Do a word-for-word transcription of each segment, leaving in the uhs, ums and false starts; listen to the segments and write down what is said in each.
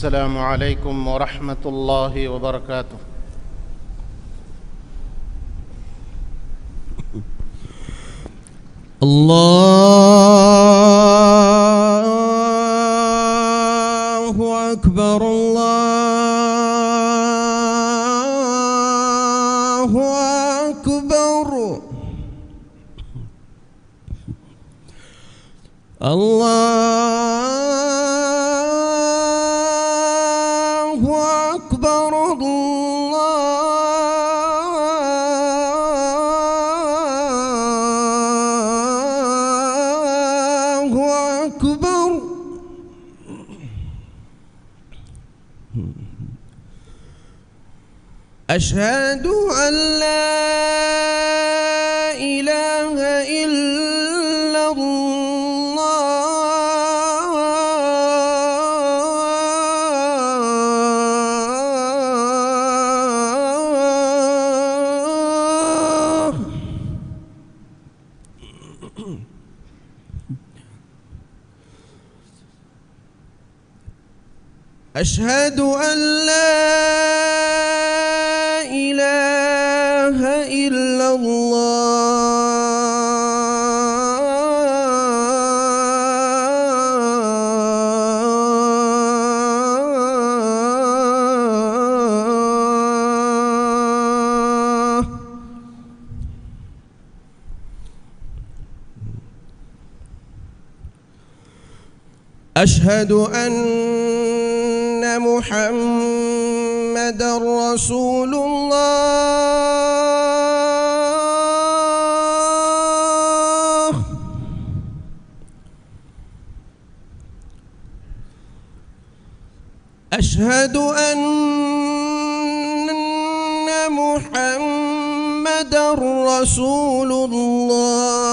السلام عليكم ورحمة الله وبركاته. الله أكبر، الله أكبر. الله أكبر، الله أكبر. أشهد أن لا إله إلا الله. أشهد أن لا إله إلا الله. أشهد أن محمدا رسول الله. أشهد أن محمدا رسول الله.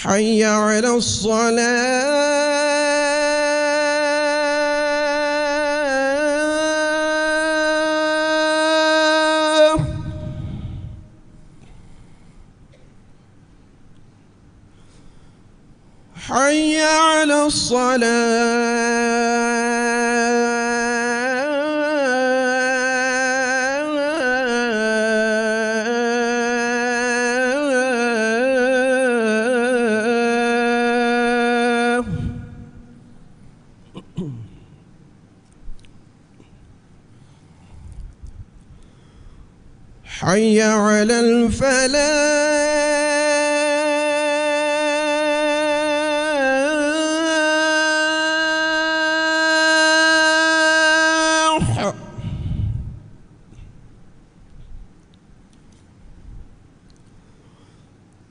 حي على الصلاة. حي على الصلاة. حي على الفلاح.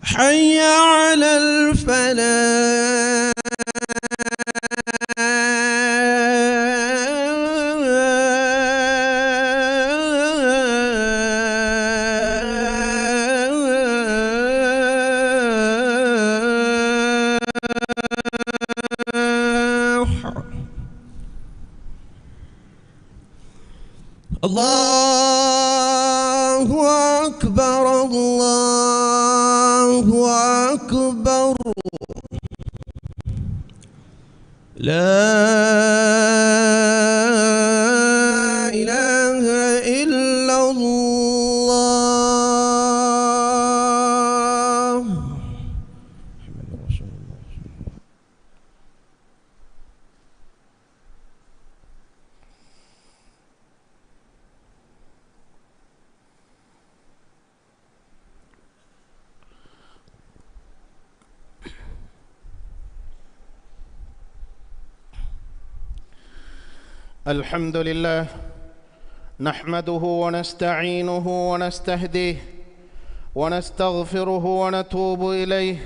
حي على الفلاح. الله أكبر، الله أكبر. لا إله إلا الله. الحمد لله، نحمده ونستعينه ونستهديه، ونستغفره ونتوب إليه،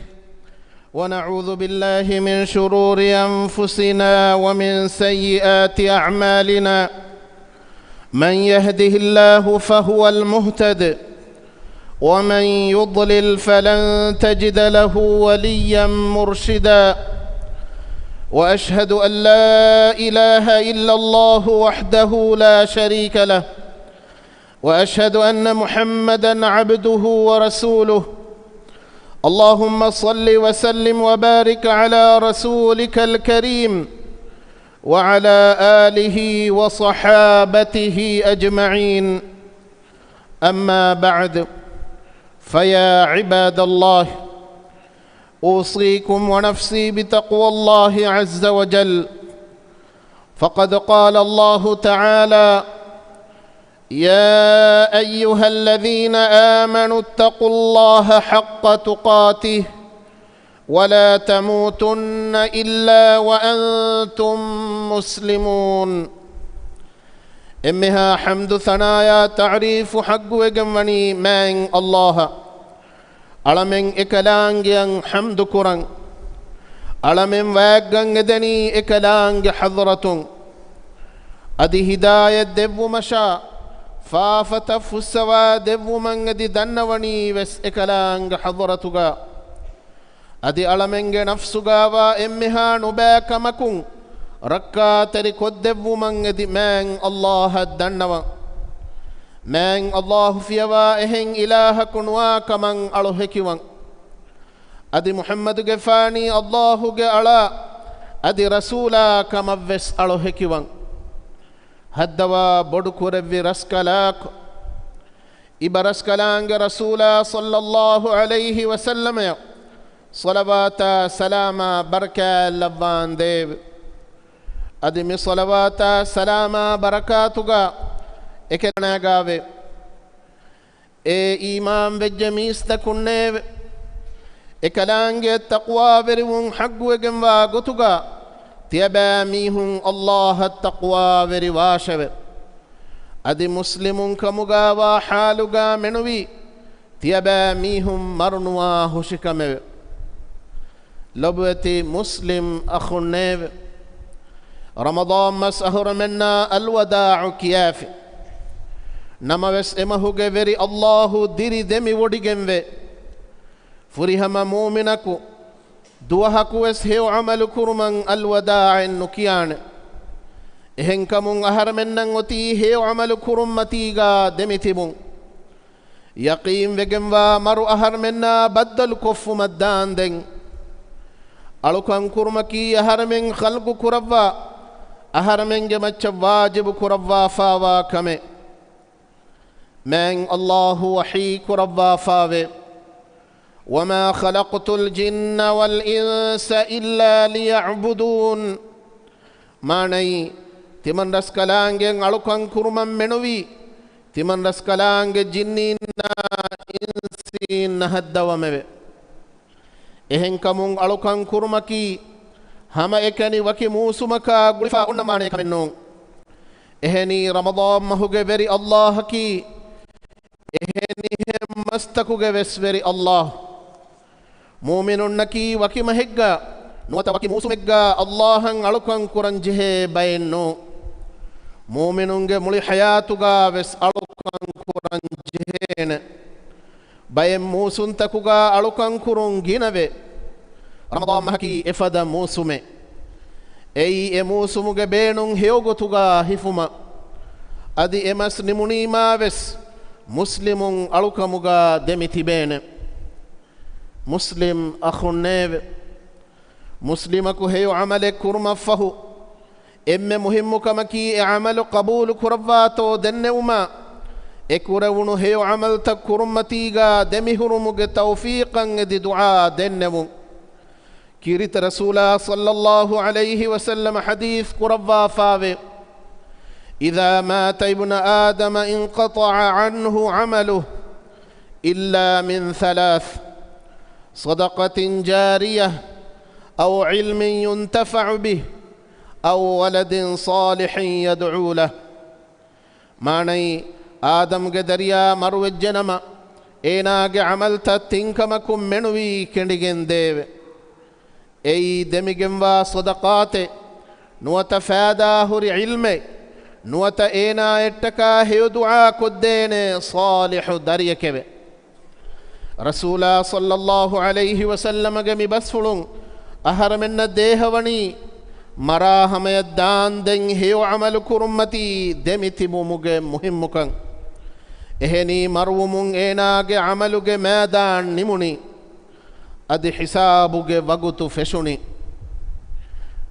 ونعوذ بالله من شرور أنفسنا ومن سيئات أعمالنا. من يهده الله فهو المهتد، ومن يضلل فلن تجد له وليا مرشدا. وأشهد أن لا إله إلا الله وحده لا شريك له، وأشهد أن محمدا عبده ورسوله. اللهم صل وسلم وبارك على رسولك الكريم وعلى آله وصحابته أجمعين. أما بعد، فيا عباد الله، أوصيكم ونفسي بتقوى الله عز وجل. فقد قال الله تعالى: يا أيها الذين آمنوا اتقوا الله حق تقاته ولا تموتن إلا وأنتم مسلمون. އެންމެހާ ޙަމްދު ޘަނާޔާ ތަޢުރީފު ޙައްޤުވެގެން ވަނީ މާތް ﷲ އަށް. އަޅަމެން އެކަލާނގެއަށް ޙަމްދު ކުރަން. އަޅަމެން ވާގްގަން އެދެނީ އެކަލާނގެ ޙަޟްރަތުން. އަދި ހިދާޔަތް ދެއްވުމަށާ، ފާފަތައް ފުއްސަވާ ދެއްވުމަށް އެދި ދަންނަވަނީ ވެސް އެކަލާނގެ ޙަޟްރަތުގަ. އަދި އަޅަމެންގެ ނަފްސުގަވާ އެންމެހާ ނުބައި ކަމަކުން ރައްކާތެރި ކޮށްދެއްވުމަށް އެދި މާތް ﷲ އަށް ދަންނަވަން. މާތް ﷲ ފިޔަވާ އެހެން އިލާހަކު ނުވާ ކަމަށް އަޅު ހެކިވަން. އަދި މުޙައްމަދުގެފާނީ ﷲ ގެ އަޅާ، އަދި ރަސޫލާ ކަމަށް ވެސް އަޅު ހެކިވަން. ހައްދަވާ ބޮޑު ކުރެއްވި ރަސްކަލާކޮ، އިބަ ރަސްކަލާނގެ ރަސޫލާ ޞައްލައްލާހު ޢަލައިހި ވަސައްލަމައަށް ޞަލަވާތާ ސަލާމާ ބަރަކާތް ލައްވާނދޭވެ. އަދި މި ޞަލަވާތާ ސަލާމާ ބަރަކާތުގަ އެކަލާނގާވެ. އޭ އީމާން ވެއްޖެ މީސްތަކުންނޭވެ! އެކަލާނގެ ތަޤްވާވެރިވުން ޙައްޤުވެގެންވާ ގޮތުގަ ތިޔަބައިމީހުން ﷲ އަށް ތަޤްވާވެރިވާށެވެ. އަދި މުސްލިމުން ކަމުގަވާ ޙާލުގަ މެނުވީ ތިޔަބައިމީހުން މަރުނުވާ ހުށިކަމެވެ. ލޮބުވެތި މުސްލިމް އަޚުންނޭވެ! ރަމަޟާން މަސް އަހުރެމެންނާ އަލްވަދާޢު ކިޔާފި. ނަމަވެސް އެމަހުގެ ވެރި ﷲ ދިރި ދެމިވޮޑިގެންވެ. ފުރިހަމަ މުއުމިނަކު ދުވަހަކުވެސް ހެޔޮ ޢަމަލު ކުރުމަށް އަލްވަދާޢެއް ނުކިޔާނެ. އެހެންކަމުން އަހަރެމެންނަށް އޮތީ ހެޔޮ ޢަމަލު ކުރުންމަތީގަ ދެމިތިބުން. ޔަޤީންވެގެންވާ މަރު އަހަރެމެންނާ ބައްދަލުކޮށްފުމަށް ދާންދެން. އަޅުކަން ކުރުމަކީ އަހަރެމެން ޚަލްޤު ކުރައްވާ، އަހަރެމެންގެ މައްޗަށް ވާޖިބު ކުރައްވާފާވާ ކަމެއް. މާތް ﷲ ވަޙީ ކުރައްވާފާވޭ، وما خلقت الجن والإنس إلا ليعبدون. މާނައީ، ތިމަން ރަސްކަލާނގެ އަޅުކަން ކުރުމަށް މެނުވީ، ތިމަން ރަސްކަލާނގެ ޖިންނީންނާ އިންސީންނަށް ހައްދަވަމެވެ. އެހެންކަމުން އަޅުކަން ކުރުމަކީ ހަމައެކަނި ވަކި މޫސުމަކާ ގުޅިފަ އޮންނަ މާނައެއް ކަމެއް ނޫން. އެހެނީ ރަމަޟާން މަހުގެ ވެރި ﷲ އަކީ އެހެނިހެން މަސްތަކުގެ ވެސް ވެރި ﷲ. މުއުމިނުންނަކީ ވަކި މަހެއްގަ ނުވަތަ ވަކި މޫސުމެއްގަ ﷲ އަށް އަޅުކަން ކުރަން ޖެހޭ ބައެއް ނޫން. މުއުމިނުންގެ މުޅި ޙަޔާތުގަ ވެސް އަޅުކަން ކުރަން ޖެހޭނެ. ބައެއް މޫސުންތަކުގަ އަޅުކަން ކުރުން ގިނަވޭ. ރަމަޟާން މަހަކީ އެފަދަ މޫސުމެއް. އެއީ އެ މޫސުމުގެ ބޭނުން ހެޔޮގޮތުގަ ހިފުމަށް. އަދި އެ މަސް ނިމުނީމާ ވެސް މުސްލިމުން އަޅުކަމުގަ ދެމި ތިބޭނެ. މުސްލިމް އަޚުންނޭވެ! މުސްލިމަކު ހެޔޮ ޢަމަލެއް ކުރުމަށްފަހު، އެންމެ މުހިއްމު ކަމަކީ އެ ޢަމަލު ޤަބޫލު ކުރައްވާތޯ ދެންނެވުމާ، އެ ކުރެވުނު ހެޔޮ ޢަމަލުތައް ކުރުންމަތީގަ ދެމިހުރުމުގެ ތައުފީޤަށް އެދި ދުޢާ ދެންނެވުން. ކީރިތި ރަސޫލާ ޞައްލައްލާހު ޢަލައިހި ވަސައްލަމަ ޙަދީޘް ކުރައްވާފާވޭ، إذا مات ابن آدم انقطع عنه عمله إلا من ثلاث، صدقة جارية، أو علم ينتفع به، أو ولد صالح يدعو له. މާނައީ، އާދަމްގެ ދަރިޔާ މަރުވެއްޖެނަމަ، އޭނާގެ ޢަމަލްތައް ތިންކަމަކުން މެނުވީ ކެނޑިގެން ދޭވެ. އެއީ ދެމިގެންވާ ޞަދަޤާތެއް، ނުވަތަ ފައިދާހުރި ޢިލްމެއް، ނުވަތަ އޭނާއަށްޓަކާ ހެޔޮ ދުޢާ ކޮށްދޭނެ ޞާލިޙު ދަރިޔެކެވެ. ރަސޫލާ ޞައްލައްލާހު ޢަލައިހި ވަސައްލަމަގެ މި ބަސްފުޅުން އަހަރެމެންނަށް ދޭހަވަނީ، މަރާ ހަމަޔަށް ދާންދެން ހެޔޮ ޢަމަލު ކުރުންމަތީ ދެމިތިބުމުގެ މުހިއްމުކަން. އެހެނީ މަރުވުމުން އޭނާގެ ޢަމަލުގެ މައިދާން ނިމުނީ. އަދި ހިސާބުގެ ވަގުތު ފެށުނީ.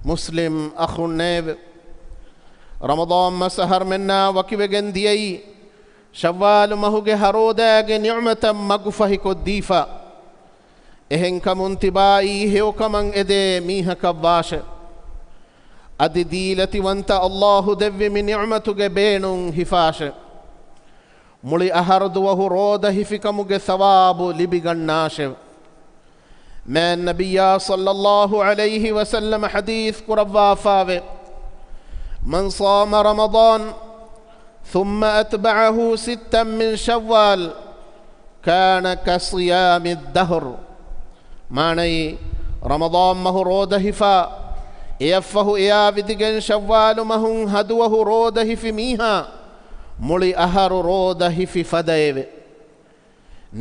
މުސްލިމް އަޚުންނޭވެ! ރަމަޟާން މަސް އަހަރުމެންނާ ވަކިވެގެން ދިޔައީ، ޝައްވާލު މަހުގެ ހަރޯދާގެ ނިޢުމަތަށް މަގުފަހިކޮށްދީފަ. އެހެންކަމުން ތިބާއީ ހެޔޮކަމަށް އެދޭ މީހަކަށްވާށެ. އަދި ދީލަތިވަންތަ އައްލާހު ދެއްވި މި ނިޢުމަތުގެ ބޭނުން ހިފާށެ. މުޅި އަހަރު ދުވަހު ރޯދަ ހިފިކަމުގެ ސަވާބު ލިބިގަންނާށެވެ. މާތް ނަބިއްޔާ ޞައްލައްލާހު ޢަލައިހި ވަސައްލަމަ ޙަދީޘް ކުރައްވާފާވޭ، من صام رمضان ثم أتبعه ستا من شوال كان كصيام الدهر. މާނައީ، ރަމަޟާން މަހު ރޯދަ ހިފާ، އެއަށްފަހު އެއާ ވިދިގެން ޝައްވާލު މަހުން ހަ ދުވަހު ރޯދަ ހިފި މީހާ، މުޅި އަހަރު ރޯދަ ހިފި ފަދައެވެ.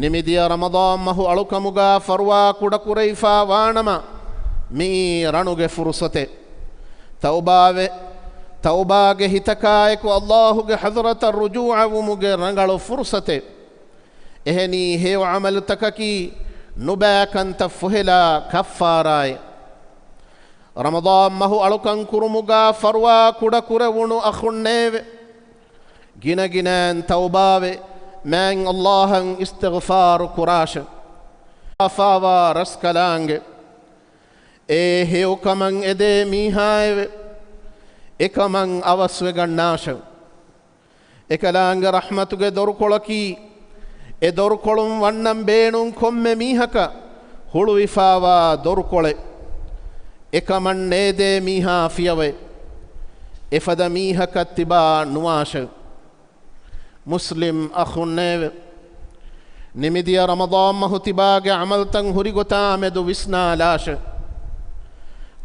ނިމިދިޔަ ރަމަޟާން މަހު އަޅުކަމުގާ ފަރުވާ ކުޑަކުރެވިފާ ވާނަމަ، މިއީ ރަނުގެ ފުރުޞަތެއް. ތައުބާވެ، ތައުބާގެ ހިތަކާއެކު އައްލާހުގެ ޙަޟްރަތަށް ރުޖޫޢަވުމުގެ ރަނގަޅު ފުރުޞަތެއް. އެހެނީ ހެޔޮ ޢަމަލުތަކަކީ ނުބައިކަންތައް ފޮހެލާ ކައްފާރާއެއް. ރަމަޟާން މަހު އަޅުކަން ކުރުމުގާ ފަރުވާ ކުޑަކުރެވުނު އަޚުންނޭވެ! ގިނަގިނައިން ތައުބާވެ، މާތް އައްލާހަށް އިސްތިޣްފާރު ކުރާށެވެ. ފާފާވާ ރަސްކަލާނގެ، އޭ ހެޔޮކަމަށް އެދޭ މީހާއެވެ! އެކަމަށް އަވަސްވެގަންނާށެވެ. އެކަލާނގެ ރަޙްމަތުގެ ދޮރުކޮޅަކީ، އެ ދޮރުކޮޅުން ވަންނަން ބޭނުން ކޮންމެ މީހަކަށް ހުޅުވިފާވާ ދޮރުކޮޅެއް. އެކަމަށް ނޭދޭ މީހާ ފިޔަވައެއް. އެފަދަ މީހަކަށް ތިބާ ނުވާށެވެ. މުސްލިމް އަޚުންނޭވެ! ނިމިދިޔަ ރަމަޟާން މަހު ތިބާގެ ޢަމަލްތައް ހުރިގޮތާމެދު ވިސްނާލާށެވެ.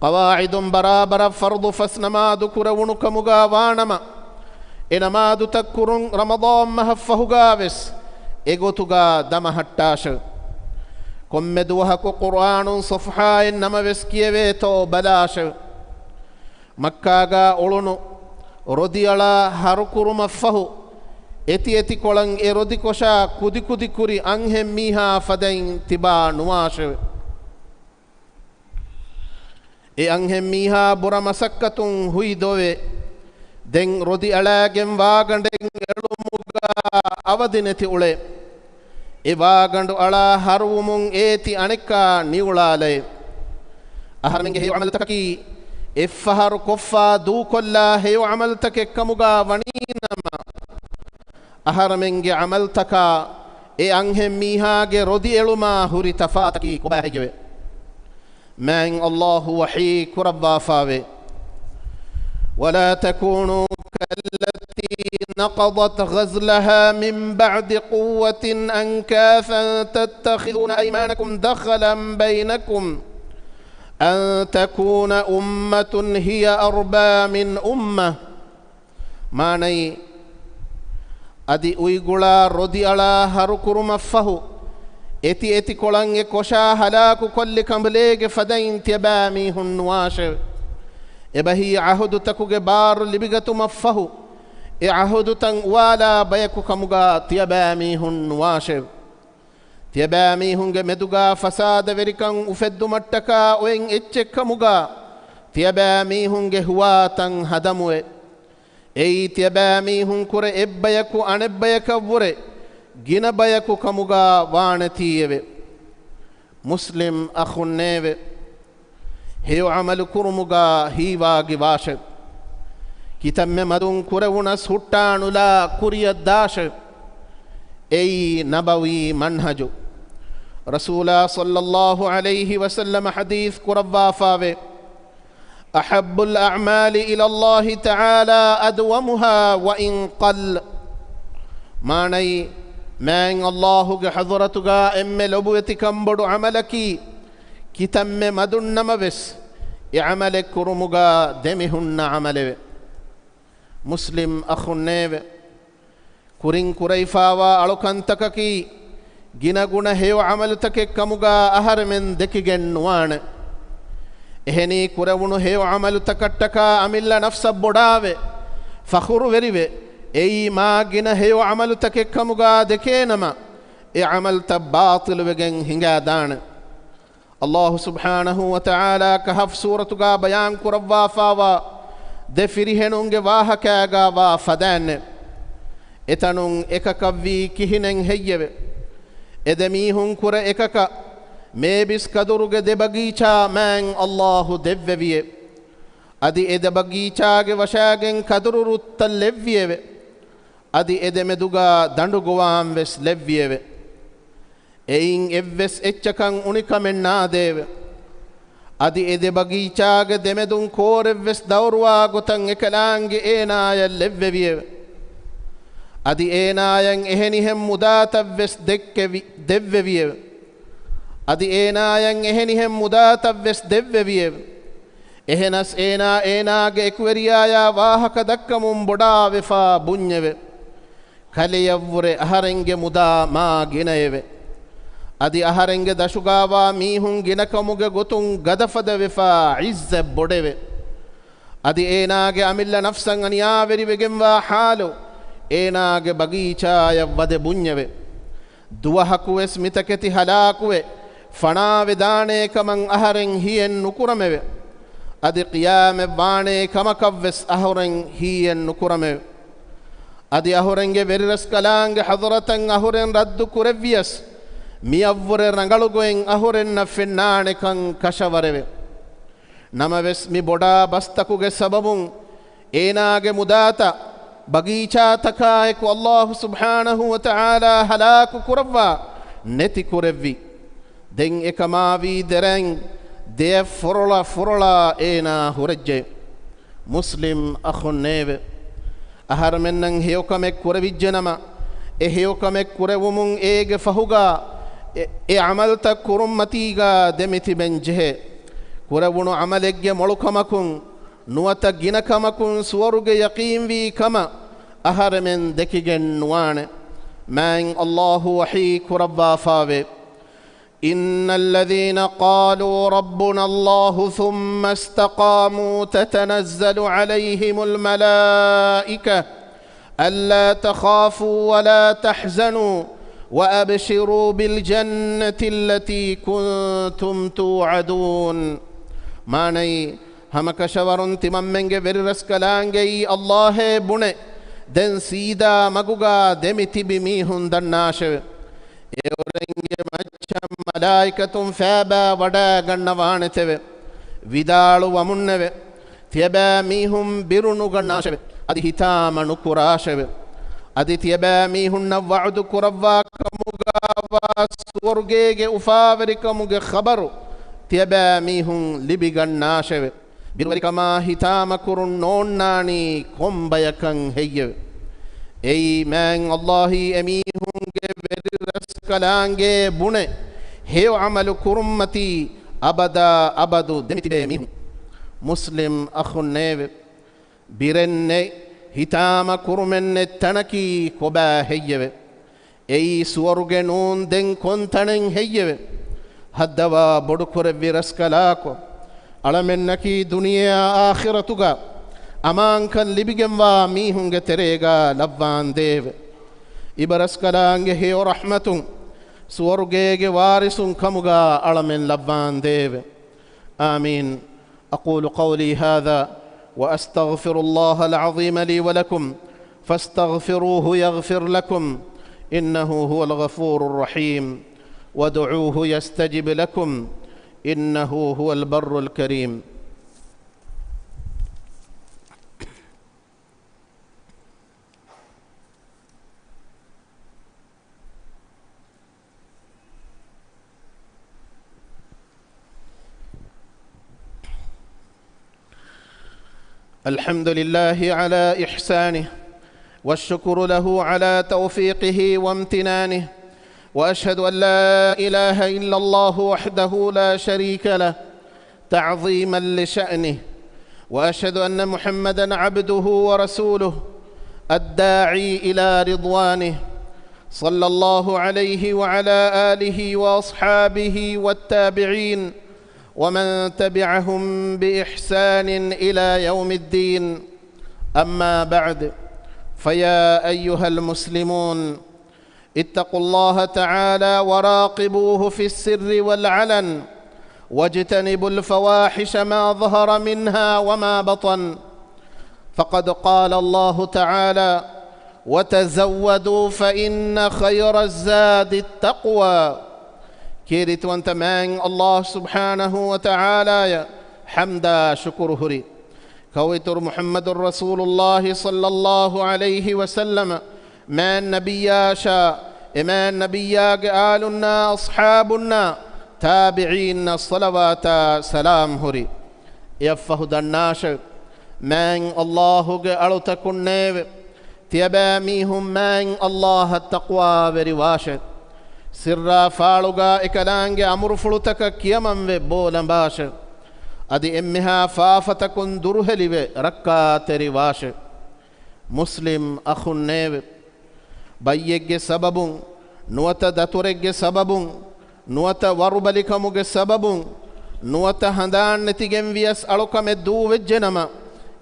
ޤަވާޢިދުން ބަރާބަރަށް ފަރުޟު ފަސް ނަމާދު ކުރެވުނު ކަމުގާ ވާނަމަ، އެ ނަމާދުތައް ކުރުން ރަމަޟާން މަހަށް ފަހުގާވެސް އެގޮތުގާ ދަމަހައްޓާށެވެ. ކޮންމެ ދުވަހަކު ޤުރްއާނުން ޞަފްޙާއެއް ނަމަވެސް ކިޔެވޭތޯ ބަލާށެވެ. މައްކާގާ އުޅުނު ރޮދިއަޅާ ހަރުކުރުމަށްފަހު، އެތިއެތިކޮޅަށް އެ ރޮދިކޮށާ ކުދިކުދި ކުރި އަންހެންމީހާ ފަދައިން ތިބާ ނުވާށެވެ. އެ އަންހެންމީހާ ބުރަ މަސައްކަތުން ހުއިދޮވެ، ދެން ރޮދިއަޅާގެން ވާގަނޑެއް އެޅުމުގާ އަވަދިނެތި އުޅޭ. އެ ވާގަނޑު އަޅާ ހަރުވުމުން އޭތި އަނެއްކާ ނިއުޅާލައެވެ. އަހަރެމެންގެ ހެޔޮ ޢަމަލުތަކަކީ، އެއްފަހަރު ކޮށްފާ ދޫކޮށްލާ ހެޔޮ ޢަމަލުތަކެއް ކަމުގާ ވަނީނަމަ، އަހަރެމެންގެ ޢަމަލުތަކާ އެ އަންހެންމީހާގެ ރޮދިއެޅުމާ ހުރި ތަފާތަކީ ކޮބާހެއްޔެވެ؟ މާތް އައްލާހު ވަޙީ ކުރައްވާފާވޭ، ولا تكونوا كالتي نقضت غزلها من بعد قوة أنكاثا تتخذون أيمانكم دخلا بينكم أن تكون أمة هي أربى من أمة. މާނައީ، އަދި އުއިގުޅާ ރޮދިއަޅާ ހަރުކުރުމަށްފަހު، އެތިއެތިކޮޅަށް އެ ކޮށާ ހަލާކުކޮށްލި ކަނބަލޭގެ ފަދައިން ތިޔަބައިމީހުން ނުވާށެވެ. އެބަހީ ޢަހުދުތަކުގެ ބާރު ލިބިގަތުމަށްފަހު، އެ ޢަހުދުތައް އުވާލާ ބަޔަކު ކަމުގާ ތިޔަބައިމީހުން ނުވާށެވެ. ތިޔަބައިމީހުންގެ މެދުގާ ފަސާދަވެރިކަން އުފެއްދުމަށްޓަކާ އޮތް އެއްޗެއްކަމުގާ، ތިޔަބައިމީހުންގެ ހުވާތަން ހަދަމުވެ. އެއީ ތިޔަބައިމީހުންކުރެ އެއްބަޔަކު އަނެއްބަޔަކަށްވުރެ ގިނަ ބަޔަކު ކަމުގާ ވާނެތީއެވެ. މުސްލިމް އަޚުންނޭވެ! ހެޔޮ ޢަމަލު ކުރުމުގާ ހީވާގި ވާށެވެ. ކިތަންމެ މަދުން ކުރެވުނަސް ހުއްޓާނުލާ ކުރިއަށް ދާށެވެ. އެއީ ނަބަވީ މަންހަޖު. ރަސޫލާ ޞައްލައްލާހު ޢަލައިހި ވަސައްލަމަ ޙަދީޘް ކުރައްވާފާވޭ، أحب الأعمال إلى الله تعالى أدومها وإن قل. މާނައީ، މާތް އައްލާހުގެ ޙަޟްރަތުގާ އެންމެ ލޮބުވެތިކަންބޮޑު ޢަމަލަކީ، ކިތަންމެ މަދުންނަމަވެސް، އެ ޢަމަލެއް ކުރުމުގާ ދެމިހުންނަ ޢަމަލެވެ. މުސްލިމް އަޚުންނޭވެ! ކުރިން ކުރެވިފާވާ އަޅުކަންތަކަކީ، ގިނަގުނަ ހެޔޮ ޢަމަލުތަކެއް ކަމުގާ އަހަރެމެން ދެކިގެން ނުވާނެ. އެހެނީ ކުރެވުނު ހެޔޮ ޢަމަލުތަކަށްޓަކާ އަމިއްލަ ނަފްސަށް ބޮޑާވެ، ފަޚުރުވެރިވެ، އެއީ މާ ގިނަ ހެޔޮ ޢަމަލުތަކެއް ކަމުގާ ދެކޭނަމަ، އެ ޢަމަލުތައް ބާޠިލުވެގެން ހިނގާދާނެ. އައްލާހު ސުބްޙާނަހޫ ވަތަޢާލާ ކަހަފް ސޫރަތުގާ ބަޔާން ކުރައްވާފާވާ ދެ ފިރިހެނުންގެ ވާހަކައިގާވާ ފަދައިންނެ. އެތަނުން އެކަކަށްވީ ކިހިނެއް ހެއްޔެވެ؟ އެ ދެ މީހުން ކުރެ އެކަކަށް މޭބިސް ކަދުރުގެ ދެ ބަގީޗާ މާތް އައްލާހު ދެއްވެވިއެވެ. އަދި އެ ދެ ބަގީޗާގެ ވަށާގެން ކަދުރު ރުއްތައް ލެއްވިއެވެ. އަދި އެ ދެމެދުގާ ދަނޑުގޮވާން ވެސް ލެއްވިއެވެ. އެއިން އެއްވެސް އެއްޗަކަށް އުނިކަމެއް ނާދޭވެ. އަދި އެ ދެ ބަގީޗާގެ ދެމެދުން ކޯރެއްވެސް ދައުރުވާ ގޮތަށް އެކަލާނގެ އޭނާޔަށް ލެއްވެވިއެވެ. އަދި އޭނާޔަށް އެހެނިހެން މުދާތައްވެސް ދެއްކެވި، ދެއްވެވިއެވެ. އަދި އޭނާޔަށް އެހެނިހެން މުދާތައްވެސް ދެއްވެވިއެވެ. އެހެނަސް އޭނާ އޭނާގެ އެކުވެރިޔާޔާ ވާހަކަ ދައްކަމުން ބޮޑާވެފާ ބުންޏެވެ. ކަލެޔަށްވުރެ އަހަރެންގެ މުދާ މާ ގިނައެވެ. އަދި އަހަރެންގެ ދަށުގާވާ މީހުން ގިނަކަމުގެ ގޮތުން ގަދަފަދަވެފާ ޢިއްޒަތް ބޮޑެވެ. އަދި އޭނާގެ އަމިއްލަ ނަފްސަށް އަނިޔާވެރިވެގެންވާ ޙާލު އޭނާގެ ބަގީޗާޔަށް ވަދެ ބުންޏެވެ. ދުވަހަކުވެސް މިތަކެތި ހަލާކުވެ، ފަނާވެދާނޭ ކަމަށް އަހަރެން ހިއެއް ނުކުރަމެވެ. އަދި ޤިޔާމަތް ވާނޭ ކަމަކަށްވެސް އަހަރެން ހީއެއް ނުކުރަމެވެ. އަދި އަހުރެންގެ ވެރިރަސްކަލާނގެ ޙަޟްރަތަށް އަހުރެން ރައްދު ކުރެއްވިޔަސް، މިއަށްވުރެ ރަނގަޅުގޮތް އަހުރެންނަށް ފެންނާނެކަން ކަށަވަރެވެ. ނަމަވެސް، މި ބޮޑާ ބަސްތަކުގެ ސަބަބުން އޭނާގެ މުދާތައް ބަގީޗާތަކާއެކު އައްލާހު ސުބްޙާނަހޫ ވަތަޢާލާ ހަލާކު ކުރައްވާ ނެތި ކުރެއްވި. ދެން އެކަމާވީ ދެރައިން ދެއަތް ފުރޮޅަ ފުރޮޅާ އޭނާ ހުރެއްޖެ. މުސްލިމް އަޚުންނޭވެ! އަހަރެމެންނަށް ހެޔޮކަމެއް ކުރެވިއްޖެނަމަ، އެ ހެޔޮކަމެއް ކުރެވުމުން އޭގެ ފަހުގާ އެ، އެ ޢަމަލްތައް ކުރުންމަތީގާ ދެމިތިބެން ޖެހޭ. ކުރެވުނު ޢަމަލެއްގެ މޮޅުކަމަކުން ނުވަތަ ގިނަކަމަކުން ސުވަރުގެ ޔަޤީންވީ ކަމަށް އަހަރެމެން ދެކިގެން ނުވާނެ. މާތް އައްލާހު ވަޙީ ކުރައްވާފާވޭ. إن الذين قالوا ربنا الله ثم استقاموا تتنزل عليهم الملائكة ألا تخافوا ولا تحزنوا وأبشروا بالجنة التي كنتم توعدون. މާނައީ، ހަމަކަށަވަރުން ތިމަންމެންގެ ވެރިރަސްކަލާނގެއީ އައްލާހޭ ބުނެ، ދެން ސީދާ މަގުގާ ދެމި ތިބި މީހުން ދަންނާށެވެ. އެއުރެންގެ މައްޗަށް މަލާއިކަތުން ފޭބާ ވަޑައިގަންނަވާނެތެވެ. ވިދާޅުވަމުންނެވެ. ތިޔަބައިމީހުން ބިރުނުގަންނާށެވެ. އަދި ހިތާމަ ނުކުރާށެވެ. އަދި ތިޔަބައިމީހުންނަށް ވަޢުދު ކުރައްވާ ކަމުގާވާ ސުވަރުގޭގެ އުފާވެރިކަމުގެ ޚަބަރު ތިޔަބައިމީހުން ލިބިގަންނާށެވެ. ބިރުވެރިކަމާ ހިތާމަކުރުން ނޯންނާނީ ކޮންބަޔަކަށް ހެއްޔެވެ؟ އެއީ މާތް އައްލާހީ އެމީހުންގެ ވެރިރަސްކަލާނގެ ބުނެ ހެޔޮ ޢަމަލު ކުރުންމަތީ އަބަދާ އަބަދު ދެމިތިބޭ މީހުން. މުސްލިމް އަޚުންނޭވެ! ބިރެއް ނެތް، ހިތާމަ ކުރުމެއް ނެތް ތަނަކީ ކޮބާ ހެއްޔެވެ؟ އެއީ ސުވަރުގެ ނޫން ދެން ކޮން ތަނެއް ހެއްޔެވެ؟ ހައްދަވާ ބޮޑުކުރެއްވި ރަސްކަލާކޮ، އަޅަމެންނަކީ ދުނިޔެއާ އާޚިރަތުގަ އަމާންކަން ލިބިގެންވާ މީހުންގެ ތެރޭގާ ލައްވާންދޭވެ. އިބަރަސްކަލާނގެ ހެޔޮ ރަޙްމަތުން ސުވަރުގޭގެ ވާރިސުން ކަމުގާ އަޅަމެން ލައްވާންދޭވެ. އާމީން. أقول قولي هذا وأستغفر الله العظيم لي ولكم فاستغفروه يغفر لكم إنه هو الغفور الرحيم وادعوه يستجب لكم إنه هو البر الكريم. الحمد لله على إحسانه، والشكر له على توفيقه وامتنانه، وأشهد أن لا إله إلا الله وحده لا شريك له، تعظيما لشأنه، وأشهد أن محمدا عبده ورسوله الداعي إلى رضوانه، صلى الله عليه وعلى آله وأصحابه والتابعين ومن تبعهم بإحسان إلى يوم الدين. أما بعد، فيا أيها المسلمون، اتقوا الله تعالى وراقبوه في السر والعلن، واجتنبوا الفواحش ما ظهر منها وما بطن. فقد قال الله تعالى: وتزودوا فإن خير الزاد التقوى. ކީރިތިވަންތަ މާތް ﷲ ސުބްޙާނަހޫ ވަތަޢާލާއަށް ޙަމްދާ ޝުކުރު ހުރި. ކައުއިތުރު މުޙައްމަދު ރަސޫލުﷲ ޞައްލަﷲ ޢަލައިހި ވަސައްލަމަ މާތް ނަބިއްޔާއަށާ އެމާތް ނަބިއްޔާގެ އާލުންނާ އަޞްޙާބުންނާ ތާބިޢީންނަށް ޞަލަވާތާ ސަލާމް ހުރި. އެއަށްފަހު ދަންނާށެވެ! މާތް ﷲގެ އަޅުތަކުންނޭވެ! ތިޔަބައިމީހުން މާތް ﷲއަށް ތަޤްވާވެރިވާށެވެ! ސިއްރާ ފާޅުގާ އެކަލާނގެ އަމުރުފުޅުތަކަށް ކިޔަމަންވެ ބޯލަނބާށެވެ! އަދި އެންމެހާ ފާފަތަކުން ދުރުހެލިވެ ރައްކާތެރިވާށެވެ! މުސްލިމް އަޚުންނޭވެ! ބައްޔެއްގެ ސަބަބުން، ނުވަތަ ދަތުރެއްގެ ސަބަބުން، ނުވަތަ ވަރުބަލިކަމުގެ ސަބަބުން، ނުވަތަ ހަނދާން ނެތިގެން ވިޔަސް އަޅުކަމެއް ދޫވެއްޖެނަމަ،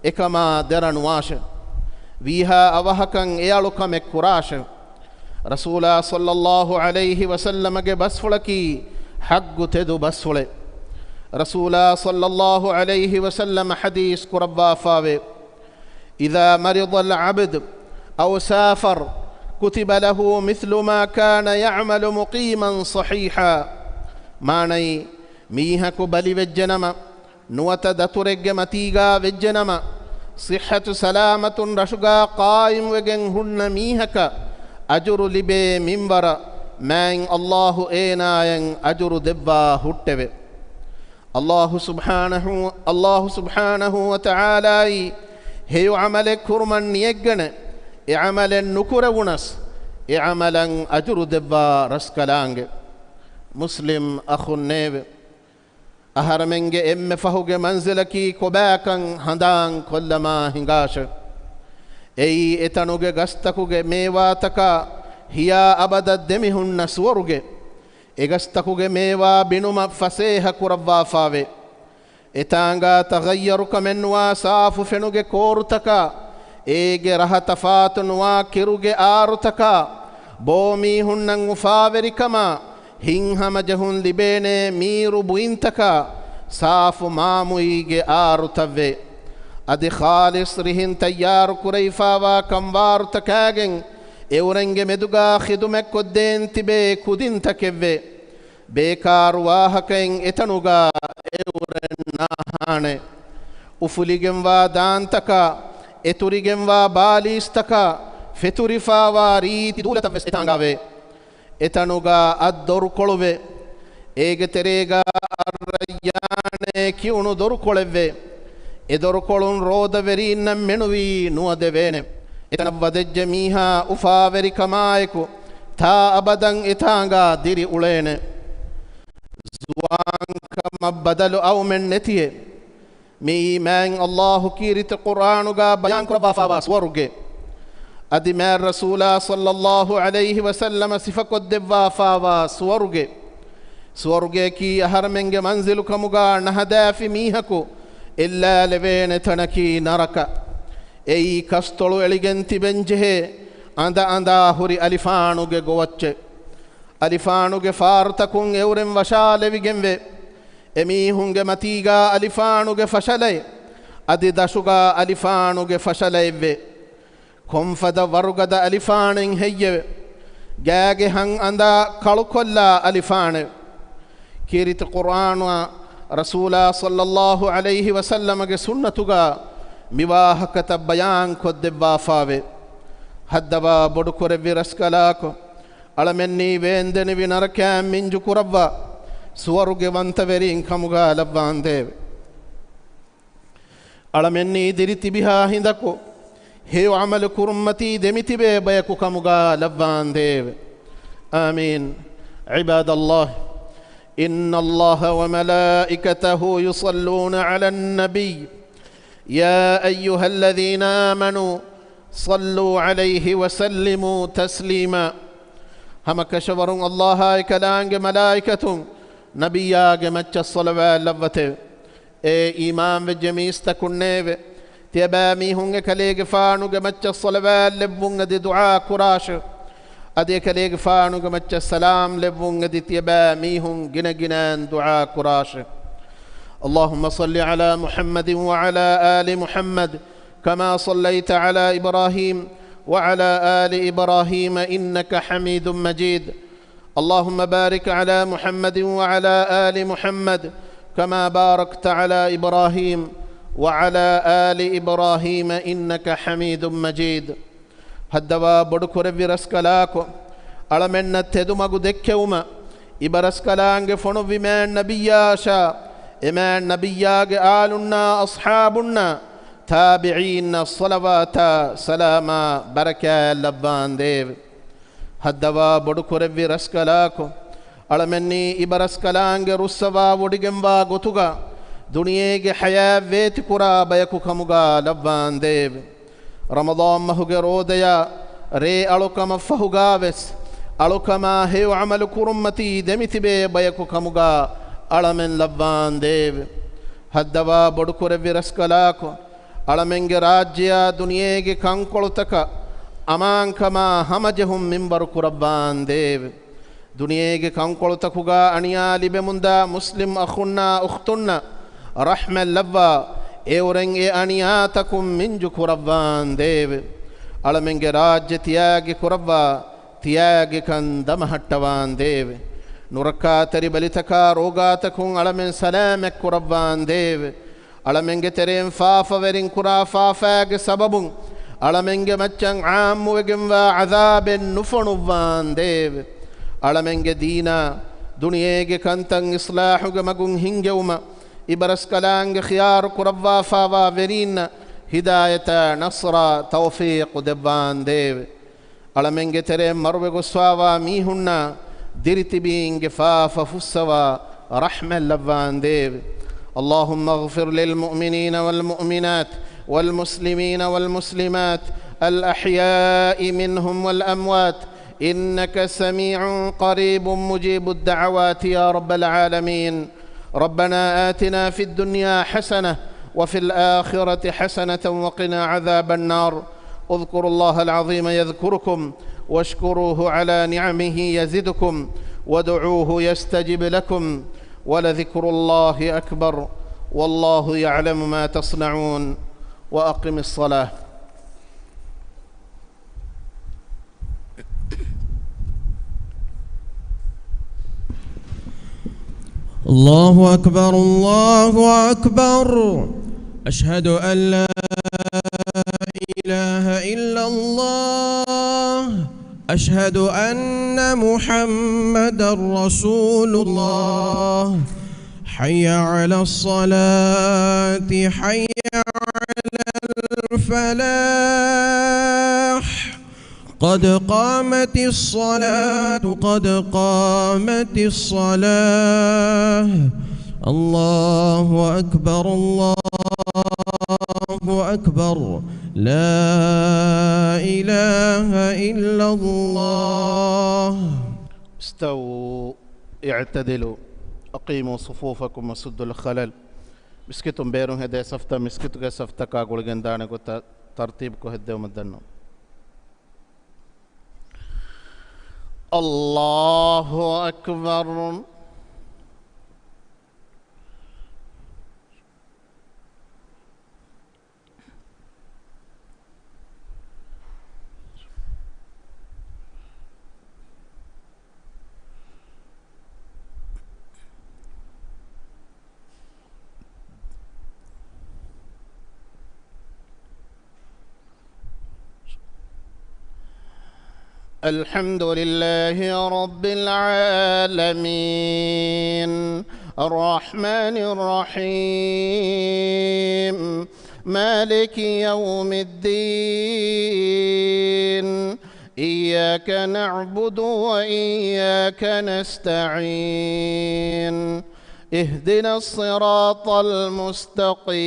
އެކަމާ ދެރަ ނުވާށެވެ! ވީހާ އަވަހަކަށް އެ އަޅުކަމެއް ކުރާށެވެ! ރަސޫލާ ޞައްލަﷲ ޢަލައިހި ވަސައްލަމަގެ ބަސްފުޅަކީ ޙައްގު ތެދު ބަސްފުޅެއް. ރަސޫލާ ޞައްލަﷲ ޢަލައިހި ވަސައްލަމަ ޙަދީޘް ކުރައްވާފާވޭ، إذا مرض العبد أو سافر كتب له مثل ما كان يعمل مقيما صحيحا. މާނައީ، މީހަކު ބަލިވެއްޖެނަމަ، ނުވަތަ ދަތުރެއްގެ މަތީގާ ވެއްޖެނަމަ، ޞިއްޙަތު ސަލާމަތުން ރަށުގާ ޤާއިމްވެގެން ހުންނަ މީހަކަށް އަޖުރު ލިބޭ މިންވަރަށް މާތް ﷲ އޭނާޔަށް އަޖުރު ދެއްވާ ހުއްޓެވެ. ﷲ ސުބްޙާނަހޫ، ﷲ ސުބްޙާނަހޫ ވަތަޢާލާއީ ހެޔޮ ޢަމަލެއް ކުރުމަށް ނިޔަތްގަނެ، އެ ޢަމަލެއް ނުކުރެވުނަސް، އެ ޢަމަލަށް އަޖުރު ދެއްވާ ރަސްކަލާނގެ. މުސްލިމް އަޚުންނޭވެ! އަހަރެމެންގެ އެންމެ ފަހުގެ މަންޒިލަކީ ކޮބާކަން ހަނދާން ކޮށްލަމާ ހިނގާށެވެ! އެއީ އެތަނުގެ ގަސްތަކުގެ މޭވާތަކާ ހިޔާ އަބަދަށް ދެމިހުންނަ ސުވަރުގެ. އެގަސްތަކުގެ މޭވާ ބިނުމަށް ފަސޭހަ ކުރައްވާފާވޭ. އެތާނގާ ތަޣައްޔަރުކަމެއްނުވާ ސާފު ފެނުގެ ކޯރުތަކާ، އޭގެ ރަހަ ތަފާތުނުވާ ކިރުގެ އާރުތަކާ، ބޯމީހުންނަށް އުފާވެރިކަމާ، ހިތްހަމަޖެހުން ލިބޭނޭ މީރު ބުއިންތަކާ، ސާފު މާމުއީގެ އާރުތައްވޭ. އަދި ޚާލިޞް ރިހިން ތައްޔާރު ކުރެވިފާވާ ކަންވާރުތަކާގެން އެއުރެންގެ މެދުގާ ޚިދުމަތްކޮށްދޭން ތިބޭ ކުދިންތަކެއްވޭ. ބޭކާރު ވާހަކައިން އެތަނުގާ އެއުރެން ނާހާނެ. އުފުލިގެންވާ ދާންތަކާ، އެތުރިގެންވާ ބާލީސްތަކާ، ފެތުރިފާވާ ރީތި ދޫލަތައްވެސް އެތާނގާވޭ. އެތަނުގާ އަށް ދޮރުކޮޅުވޭ. އޭގެ ތެރޭގާ އައްރައްޔާނޭ ކިޔުނު ދޮރުކޮޅެއްވޭ. އެ ދޮރުކޮޅުން ރޯދަވެރީންނަށް މެނުވީ ނުވަދެވޭނެ. އެތަނަށް ވަދެއްޖެ މީހާ އުފާވެރިކަމާއެކު ތާ އަބަދަށް އެތާނގާ ދިރި އުޅޭނެ. ޒުވާންކަމަށް ބަދަލު އައުމެއް ނެތިއެއް. މިއީ މާތް ﷲ ކީރިތި ޤުރްއާނުގާ ބަޔާންކުރައްވާފާވާ ސުވަރުގެ. އަދި މާތް ރަސޫލާ ޞައްލަﷲ ޢަލައިހި ވަސައްލަމަ ސިފަކޮށްދެއްވާފާވާ ސުވަރުގެ. ސުވަރުގެއަކީ އަހަރެމެންގެ މަންޒިލުކަމުގާ ނަހަދާފި މީހަކު އެއްލާލެވޭނެ ތަނަކީ ނަރަކަ. އެއީ ކަސްތޮޅު އެޅިގެން ތިބެންޖެހޭ އަނދަ އަނދާ ހުރި އަލިފާނުގެ ގޮވައްޗެއް. އަލިފާނުގެ ފާރުތަކުން އެއުރެން ވަށާލެވިގެންވޭ. އެމީހުންގެ މަތީގާ އަލިފާނުގެ ފަށަލައެއް، އަދި ދަށުގާ އަލިފާނުގެ ފަށަލައެއްވޭ. ކޮންފަދަ ވަރުގަދަ އަލިފާނެއް ހެއްޔެވެ؟ ގާގެ ހަން އަނދާ ކަޅުކޮށްލާ އަލިފާނެއް. ކީރިތި ޤުރްއާނާ ރަސޫލާ ޞައްލަﷲ ޢަލައިހި ވަސައްލަމަގެ ސުންނަތުގާ މި ވާހަކަތައް ބަޔާންކޮށްދެއްވާފާވޭ. ހައްދަވާ ބޮޑުކުރެއްވި ރަސްކަލާކޮ، އަޅަމެންނީ ވޭންދެނިވި ނަރަކައިން މިންޖު ކުރައްވާ، ސުވަރުގެ ވަންތަވެރިން ކަމުގާ ލައްވާނދޭވެ. އަޅަމެންނީ ދިރި ތިބިހާ ހިނދަކު ހެޔޮ ޢަމަލު ކުރުންމަތީ ދެމިތިބޭ ބަޔަކު ކަމުގާ ލައްވާނދޭވެ. އާމީން. عباد الله، إن الله وملائكته يصلون على النبي، يا أيها الذين آمنوا صلوا عليه وسلموا تسليما. ހަމަކަށަވަރުން ﷲ އާއި ކަލާނގެ މަލާއިކަތުން ނަބިއްޔާގެ މައްޗަށް ޞަލަވާތް ލައްވަތެވެ. އޭ އީމާންވެއްޖެ މީސްތަކުންނޭވެ! ތިޔަބައިމީހުން އެކަލޭގެފާނުގެ މައްޗަށް ޞަލަވާތް ލެއްވުން އެދި ދުޢާ ކުރާށެވެ. އަދި އެކަލޭގެފާނުގެ މައްޗަށް ސަލާމް ލެއްވުން އެދި ތިޔަބައިމީހުން ގިނަގިނައިން ދުޢާ ކުރާށެވެ. اللهم صل على محمد وعلى آل محمد كما صليت على إبراهيم وعلى آل إبراهيم إنك حميد مجيد. اللهم بارك على محمد وعلى آل محمد كما باركت على إبراهيم وعلى آل إبراهيم إنك حميد مجيد. ހައްދަވާ ބޮޑުކުރެއްވި ރަސްކަލާކޮ، އަޅަމެންނަށް ތެދުމަގު ދެއްކެވުމަށް، އިބަރަސްކަލާނގެ ފޮނުއްވި މާތް ނަބިއްޔާއަށާ، އެމާތް ނަބިއްޔާގެ އާލުންނާ އަޞްޙާބުންނާ ތާބިޢީންނަށް ޞަލަވާތާ ސަލާމާ ބަރަކާތް ލައްވާނދޭވެ. ހައްދަވާ ބޮޑުކުރެއްވި ރަސްކަލާކޮ، އަޅަމެންނީ އިބަރަސްކަލާނގެ ރުއްސަވާ ވޮޑިގެންވާ ގޮތުގަ ދުނިޔޭގެ ޙަޔާތް ވޭތިކުރާ ބަޔަކު ކަމުގަ ލައްވާނދޭވެ. ރަމަޟާން މަހުގެ ރޯދަޔާ ރޭ އަޅުކަމަށްފަހުގަވެސް، އަޅުކަމާ ހެޔޮ ޢަމަލު ކުރުންމަތީ ދެމިތިބޭ ބަޔަކު ކަމުގަ އަޅަމެން ލައްވާނދޭވެ. ހައްދަވާ ބޮޑުކުރެއްވި ރަސްކަލާކޮ، އަޅަމެންގެ ރާއްޖެޔާ ދުނިޔޭގެ ކަންކޮޅުތަކަށް އަމާންކަމާ ހަމަޖެހުން މިންވަރު ކުރައްވާނދޭވެ. ދުނިޔޭގެ ކަންކޮޅުތަކުގަ އަނިޔާ ލިބެމުންދާ މުސްލިމް އަޚުންނާ އުޚްތުންނަށް ރަޙްމަތް ލައްވާ، އެއުރެން އެ އަނިޔާތަކުން މިންޖު ކުރައްވާނދޭވެ. އަޅަމެންގެ ރާއްޖެ ތިޔާގި ކުރައްވާ، ތިޔާގިކަން ދަމަހައްޓަވާނދޭވެ. ނުރައްކާތެރި ބަލިތަކާ ރޯގާތަކުން އަޅަމެން ސަލާމަތް ކުރައްވާނދޭވެ. އަޅަމެންގެ ތެރެއިން ފާފަވެރިން ކުރާ ފާފާގެ ސަބަބުން އަޅަމެންގެ މައްޗަށް ޢާއްމުވެގެންވާ ޢަޛާބެއް ނުފޮނުއްވާނދޭވެ. އަޅަމެންގެ ދީނާ ދުނިޔޭގެ ކަންތައް އިޞްލާޙުގެ މަގުން ހިންގެވުމަށް އިބަރަސްކަލާނގެ ޚިޔާރު ކުރައްވާފާވާ ވެރީންނަށް ހިދާޔަތާ ނަޞްރާ ތައުފީޤު ދެއްވާނދޭވެ. އަޅަމެންގެ ތެރެއިން މަރުވެގޮސްފާވާ މީހުންނާ ދިރިތިބީންގެ ފާފަ ފުއްސަވާ ރަޙްމަތް ލައްވާނދޭވެ. اللهم اغفر للمؤمنين والمؤمنات والمسلمين والمسلمات الأحياء منهم والأموات إنك سميع قريب مجيب الدعوات يا رب العالمين. ربنا آتنا في الدنيا حسنة وفي الآخرة حسنة وقنا عذاب النار. اذكروا الله العظيم يذكركم واشكروه على نعمه يزدكم وادعوه يستجب لكم ولذكر الله أكبر والله يعلم ما تصنعون. وأقم الصلاة. الله أكبر، الله أكبر. أشهد أن لا إله إلا الله. أشهد أن محمدا رسول الله. حي على الصلاة، حي على الفلاح. قد قامت الصلاة، قد قامت الصلاة. الله أكبر، الله أكبر. لا إله إلا الله. استووا، اعتدلوا، أقيموا صفوفكم وسدوا الخلل. މިސްކިތުން ބޭރުން ހެދޭ ސަފްތައް މިސްކިތުގެ ސަފްތަކާ ގުޅިގެން ދާނެ ގޮތަށް ތަރްތީބުކޮށް ހެއްދެވުމަށް ދަންނަވަން. الله أكبر. الحمد لله رب العالمين. الرحمن الرحيم. مالك يوم الدين. إياك نعبد وإياك نستعين. اهدنا الصراط المستقيم.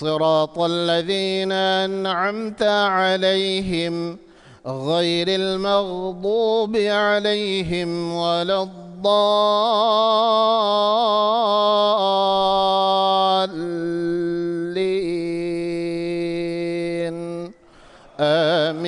صراط الذين أنعمت عليهم غير المغضوب عليهم ولا الضالين. الضالين. آمين.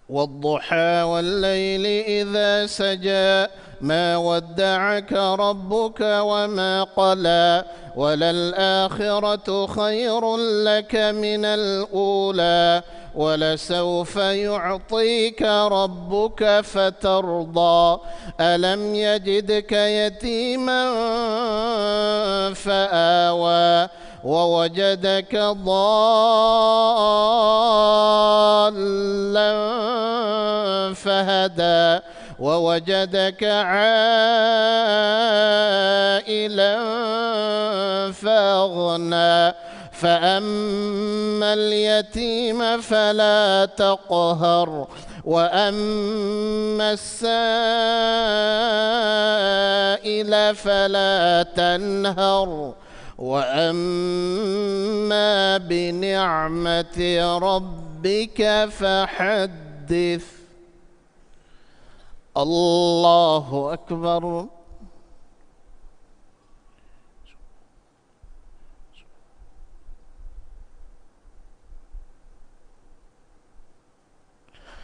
والضحى والليل إذا سجى. ما ودعك ربك وما قلى. وللآخرة خير لك من الأولى. ولسوف يعطيك ربك فترضى. ألم يجدك يتيما فآوى. ووجدك ضالا فهدى. ووجدك عائلا فأغنى. فأما اليتيم فلا تقهر. وأما السائل فلا تنهر. وأما بنعمة ربك فحدث. الله أكبر.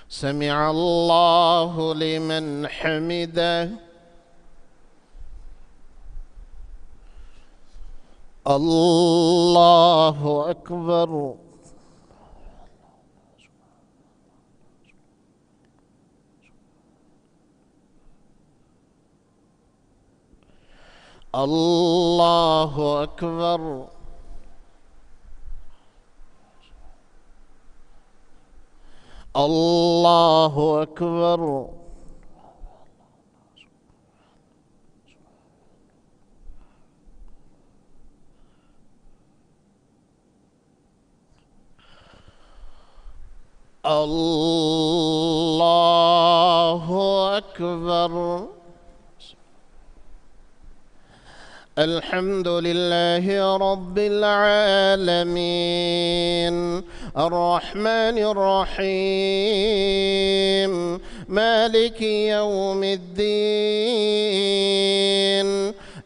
سمع الله لمن حمده. الله أكبر. الله أكبر. الله أكبر. الله أكبر. الحمد لله رب العالمين. الرحمن الرحيم. مالك يوم الدين.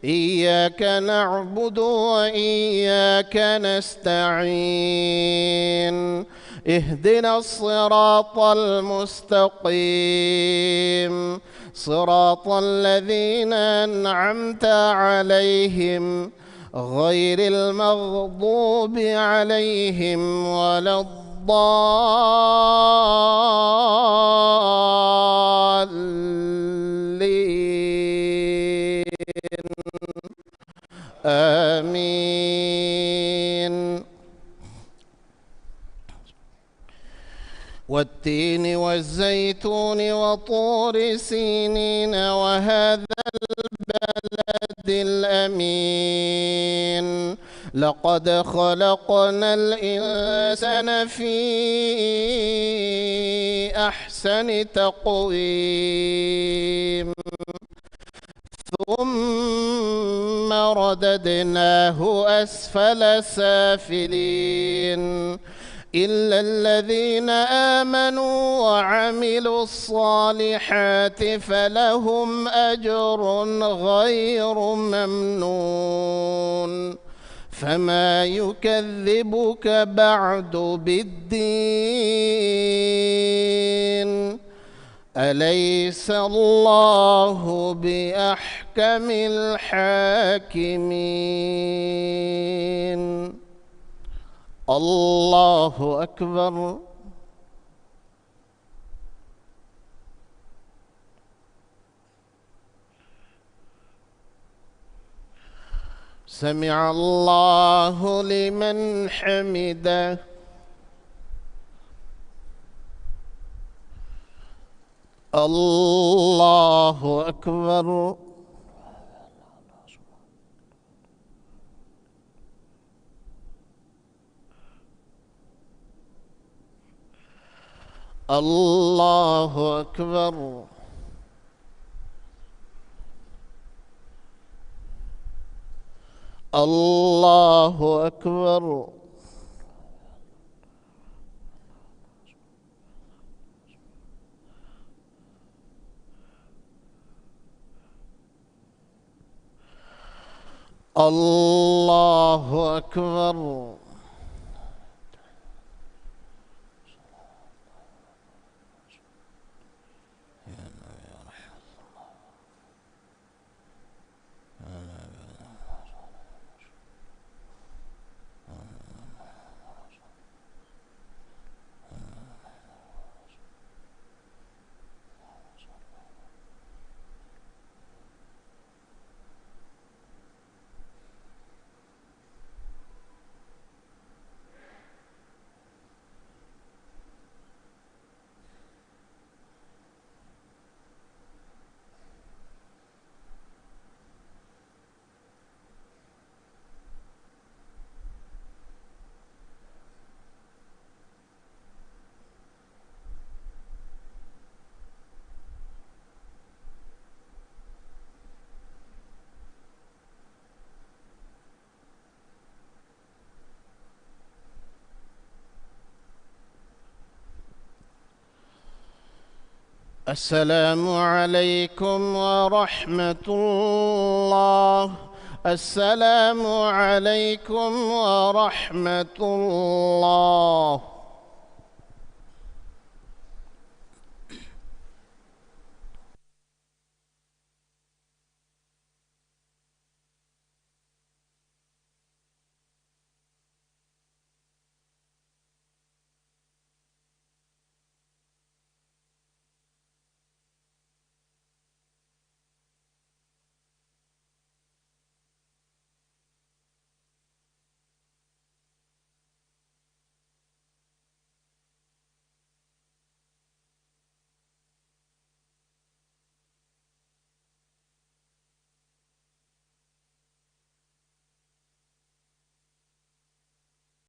إياك نعبد وإياك نستعين. اهدنا الصراط المستقيم. صراط الذين أنعمت عليهم غير المغضوب عليهم ولا الضالين. آمين. والتين والزيتون وطور سينين وهذا البلد الأمين. لقد خلقنا الإنسان في أحسن تقويم. ثم رددناه أسفل سافلين. إلا الذين آمنوا وعملوا الصالحات فلهم أجر غير ممنون. فما يكذبك بعد بالدين. أليس الله بأحكم الحاكمين؟ الله أكبر. سمع الله لمن حمده. الله أكبر. الله أكبر. الله أكبر. الله أكبر. السلام عليكم ورحمة الله. السلام عليكم ورحمة الله.